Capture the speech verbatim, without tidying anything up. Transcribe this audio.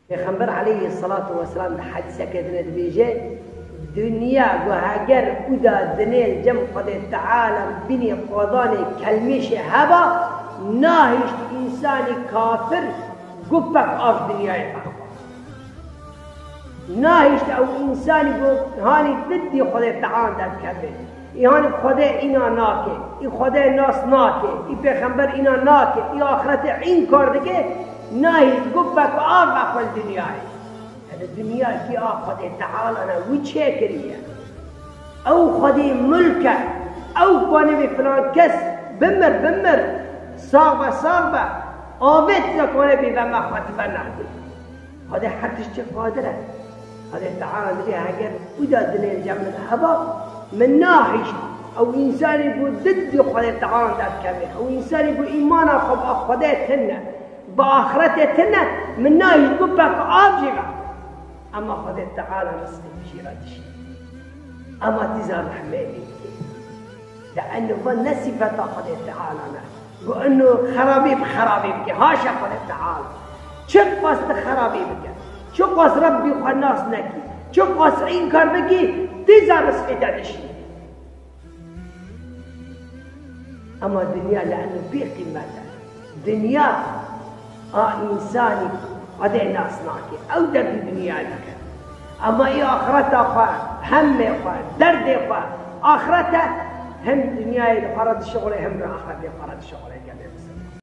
Pêxember aleyhisselatu vesselam di hedîseke din de dibêje, dinya ku heger uda dinê li cem Xwedê Teala binê qadanê kelmêşê heba, nahişt însanî kafir gupek av dinyayê berxwe. Nahişt ew însanî ku hanî diddî Xwedê Teala derdikeve. Î hanî Xwedê îna nake, î Xwedê nas nake, î pêxember îna nake, î axirete înkar dike, nahî gupek av vexwe li dinyayê. Ev dinya kî a Xwedê Teala ne, wî çêkiriye. Ew Xwedê mulk e, ew kanê bê filan kes bimir, bimir, sax be, sax be, avêt ne kanê bê ve me xwe ti ve nexwî. Xwedê her tiştê qadir e. Xwedê Teala dibê heger uda dinê cem min heba, min nahişt ew însanî ku diddî Xwedê Teala derdikeve, ew însanî ku îmana xwe bi Xwedê tune, bi axretê tune, min nahişt gupek av jê ve. Ema Xwedê Teala rizqê jê re dişî. Ema dîza rehmê wî dike. Li eno va ne sîfeta Xwedê Teala ne. Ku eno xerabî bi xerabî bike. Haşa Xwedê Teala. Çiqas tu xerabî bike, çiqas Rebbî xwe nas nekî, çiqas înkar bikî, dîza rizqê te dişî. Ema dinya li eno bê qîmet e. Dinya a însanî Xwedê nas nake. Ew derdî dinyayê dike. Ema î axireta xwe, hemê xwe, derdê xwe, axirete hem dinyayê li xwe re dişixulê, hem re axretê xwe re dişixulê, gelê Misir.